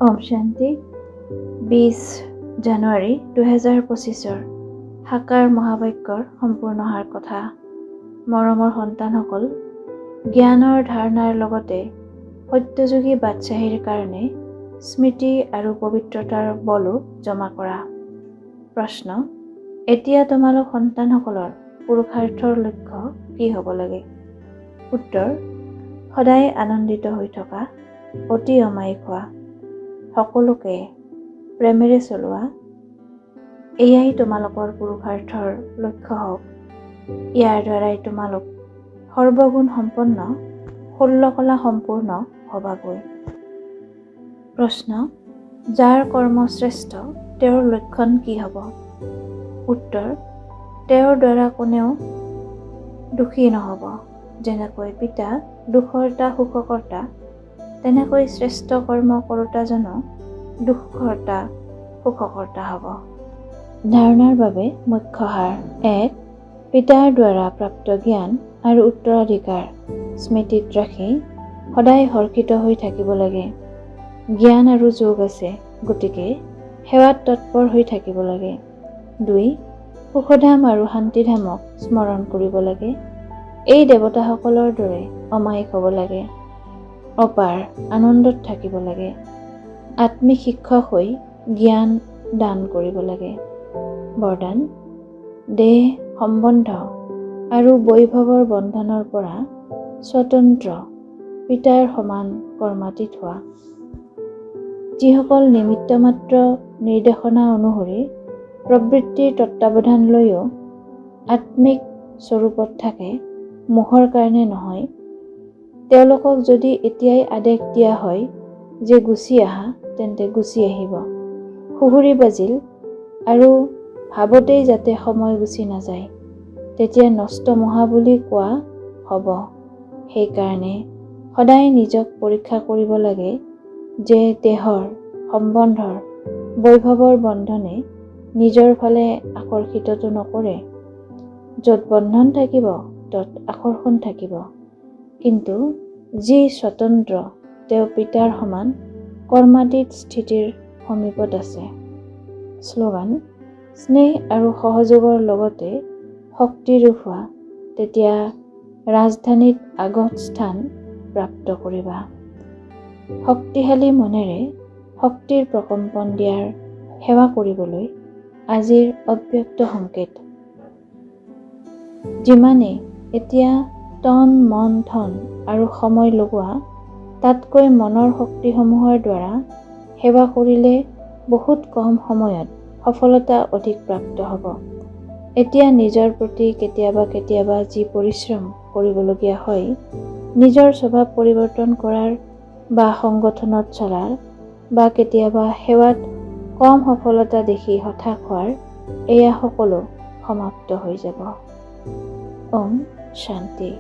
ওম শান্তি। 20 জানুৱাৰী 2025ৰ সাকাৰ মহাবাক্যৰ সম্পূৰ্ণ সাৰ কথা। মৰমৰ সন্তানসকল, জ্ঞানৰ ধাৰণাৰ লগতে সত্যযুগী বাদশ্বাহীৰ কাৰণে স্মৃতি আৰু পবিত্ৰতাৰ বলো জমা কৰা। প্ৰশ্ন: এতিয়া তোমালোক সন্তানসকলৰ পুৰুষাৰ্থৰ লক্ষ্য কি হ'ব লাগে? উত্তৰ: সদায় আনন্দিত হৈ থকা, অতি অমায়িক হোৱা, সকলোকে প্ৰেমেৰে চলোৱা, এয়াই তোমালোকৰ পুৰুষাৰ্থৰ লক্ষ্য হওক। ইয়াৰ দ্বাৰাই তোমালোক সৰ্বগুণ সম্পন্ন, 16 কলা সম্পূৰ্ণ হবাগৈ। প্ৰশ্ন: যাৰ কৰ্ম শ্ৰেষ্ঠ, তেওঁৰ লক্ষণ কি হ'ব? উত্তৰ: তেওঁৰ দ্বাৰা কোনেও দুখী নহ'ব। যেনেকৈ পিতা দুখহৰ্তা সুখকৰ্তা, তেনেকৈ শ্ৰেষ্ঠ কৰ্ম কৰোতাজনো দুখহৰ্তা সুখকৰ্তা হ'ব। ধাৰণাৰ বাবে মুখ্য সাৰ। 1। পিতাৰ দ্বাৰা প্ৰাপ্ত জ্ঞান আৰু উত্তৰাধিকাৰ স্মৃতিত ৰাখি সদায় হৰ্ষিত হৈ থাকিব লাগে। জ্ঞান আৰু যোগ আছে, গতিকে সেৱাত তৎপৰ হৈ থাকিব লাগে। 2। সুখধাম আৰু শান্তিধামক স্মৰণ কৰিব লাগে। এই দেৱতাসকলৰ দৰে অমায়িক হ'ব লাগে, অপাৰ আনন্দত থাকিব লাগে। আত্মিক শিক্ষক হৈ জ্ঞান দান কৰিব লাগে। বৰদান: দেহ, সম্বন্ধ আৰু বৈভৱৰ বন্ধনৰ পৰা স্বতন্ত্ৰ পিতাৰ সমান কৰ্মাতীত হোৱা। যিসকল নিমিত্ত মাত্ৰ নিৰ্দেশনা অনুসৰি প্ৰবৃত্তিৰ তত্বাৱধান লৈও আত্মিক স্বৰূপত থাকে, মোহৰ কাৰণে নহয়, তেওঁলোকক যদি এতিয়াই আদেশ দিয়া হয় যে গুচি আহা, তেন্তে গুচি আহিব। সুহুৰি বাজিল আৰু ভাবতেই যাতে সময় গুচি নাযায়, তেতিয়া নষ্ট মোহা বুলি কোৱা হ'ব। সেইকাৰণে সদায় নিজক পৰীক্ষা কৰিব লাগে যে দেহৰ, সম্বন্ধৰ, বৈভৱৰ বন্ধনে নিজৰ ফালে আকৰ্ষিতটো নকৰে। য'ত বন্ধন থাকিব, ত'ত আকৰ্ষণ থাকিব। কিন্তু যি স্বতন্ত্ৰ, তেওঁ পিতাৰ সমান কৰ্মাতীত স্থিতিৰ সমীপত আছে। শ্লোগান: স্নেহ আৰু সহযোগৰ লগতে শক্তিৰূপ হোৱা, তেতিয়া ৰাজধানীত আগত স্থান প্ৰাপ্ত কৰিবা। শক্তিশালী মনেৰে শক্তিৰ প্ৰকম্পন দিয়াৰ সেৱা কৰিবলৈ আজিৰ অব্যক্ত সংকেত। যিমানেই এতিয়া তন, মন, ধন আৰু সময় লগোৱা, তাতকৈ মনৰ শক্তিসমূহৰ দ্বাৰা সেৱা কৰিলে বহুত কম সময়ত সফলতা অধিক প্ৰাপ্ত হ'ব। এতিয়া নিজৰ প্ৰতি কেতিয়াবা কেতিয়াবা যি পৰিশ্ৰম কৰিবলগীয়া হয়, নিজৰ স্বভাৱ পৰিৱৰ্তন কৰাৰ বা সংগঠনত চলাৰ বা কেতিয়াবা সেৱাত কম সফলতা দেখি হতাশ হোৱাৰ, এয়া সকলো সমাপ্ত হৈ যাব। ওম শান্তি।